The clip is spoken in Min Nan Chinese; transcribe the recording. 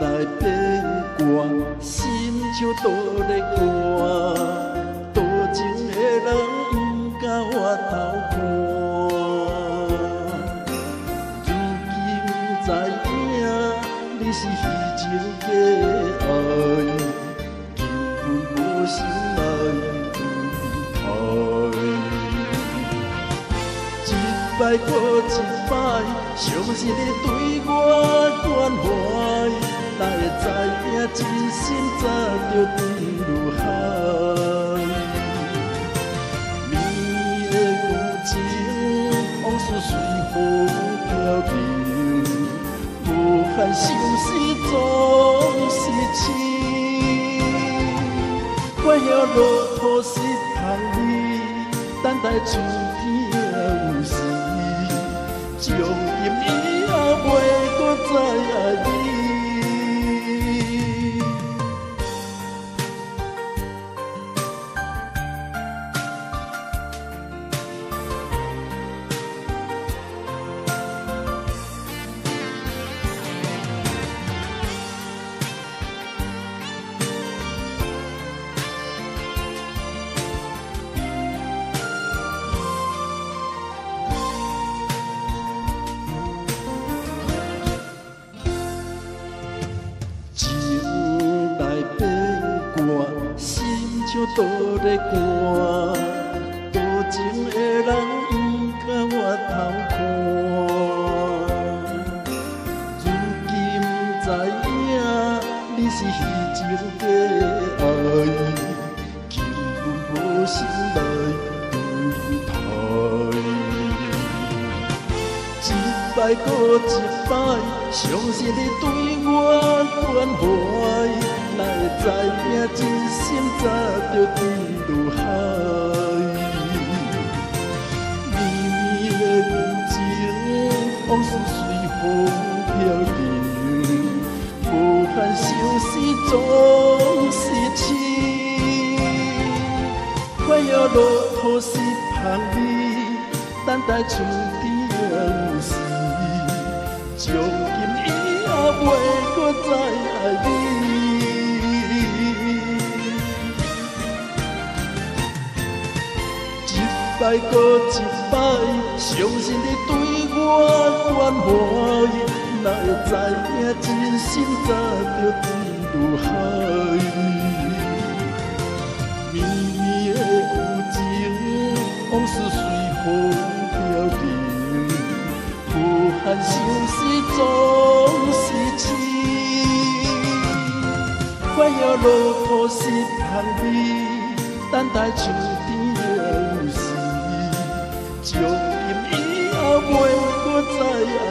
来变卦，心像倒咧寒，多情的人毋敢回头看。如今知影你是虚情假愛，根本無心來對待。一擺閣一擺，相信你對我關懷，哪會知影真心早就沉入海。綿綿的舊情，往事隨風飄零，無限相思總是痴。我曉落土是芳味，等待春天有時，從今以後袂閣再愛你。情來變卦，心像倒咧寒，多情的人毋敢回頭看。如今知影你是虛情假愛，根本無心來對待。一擺閣一擺，相信你對我關懷，哪會知影真心早就沉入海。綿綿的舊情，往事隨風飄零，無限相思總是痴。我曉落土是芳味，等待春天有時，從今以後袂閣再愛你。一擺閣一擺，相信你對我關懷，哪會知影真心早就沉入海。綿綿的舊情，往事隨風飄零，無限相思總是痴。我曉落土是芳味，等待春天有時，從今以後袂閣再愛